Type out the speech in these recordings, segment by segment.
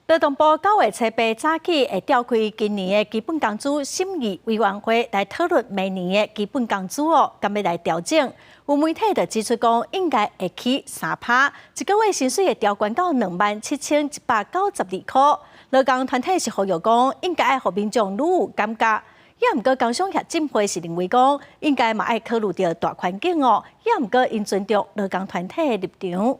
勞動部9月初八早起會召開今年的基本工資審議委員會來討論明年的基本工資哦，敢欲來調整。有媒體就指出講，應該會起3趴，一個月薪水會調懸到27,192箍。勞工團體是呼籲講，應該愛予民眾愈有感覺。也毋過工商協進會是認為講，應該嘛愛考慮著大環境哦。也毋過𪜶尊重勞工團體的立場。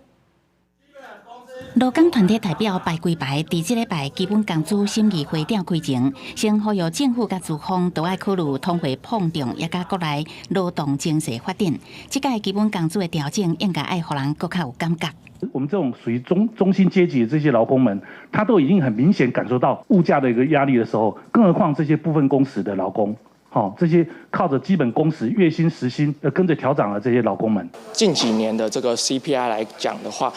勞工團體代表排規排，佇這禮拜基本工資審議會召開前，先呼籲政府佮資方都愛考慮通貨膨脹，抑佮國內勞動情勢發展。這屆基本工資的調整應該愛予人閣較有感覺。我們這種屬於中薪階級的這些勞工們，他都已經很明顯感受到物價的一個壓力的時候，更何況這些部分工時的勞工。好，這些靠着基本工時、月薪、時薪要跟着調漲的這些勞工們。近幾年的這個 CPI 來講的話，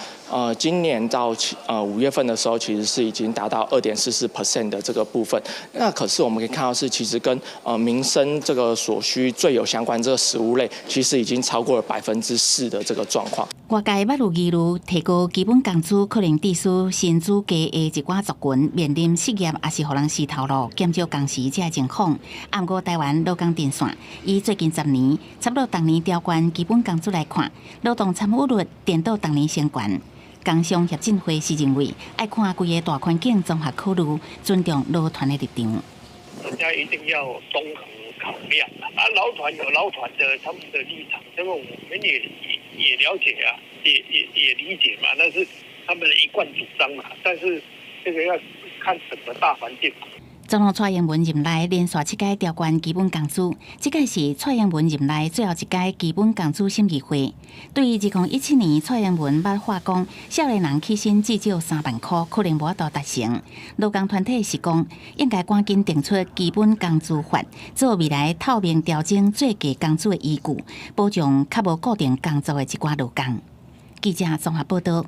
今年到5月份的時候，其實是已經達到2.44% 的這個部分。那可是我們可以看到是，其實跟民生這個所需最有相關這個食物類，其實已經超過了4%的這個狀況。外界捌有疑慮，提高基本工資可能致使薪資低的一寡族群面臨失業，抑是予人辭頭路、減少工時這个情況。毋過台灣勞工陣線以最近10年，差不多逐年調懸基本工資來看，勞動參與率顛倒逐年升懸。工商協進會是認為，愛看規個大環境綜合考慮，尊重勞團的立場。大家一定要綜合考量啊！勞團有勞團的他們的立場，這個我們也了解啊，也理解嘛，那是他們的一貫主張嘛。但是這個要看整個大環境。總統蔡英文任內連續七屆調懸基本工資，這屆是蔡英文任內最後一屆基本工資審議會。對於2017年蔡英文捌話講，少年人起薪至少3萬箍，可能無法度達成。勞工團體是講，應該趕緊定出基本工資法，做未來透明調整最低工資的依據，保障較無固定工作的一寡勞工。記者綜合報道。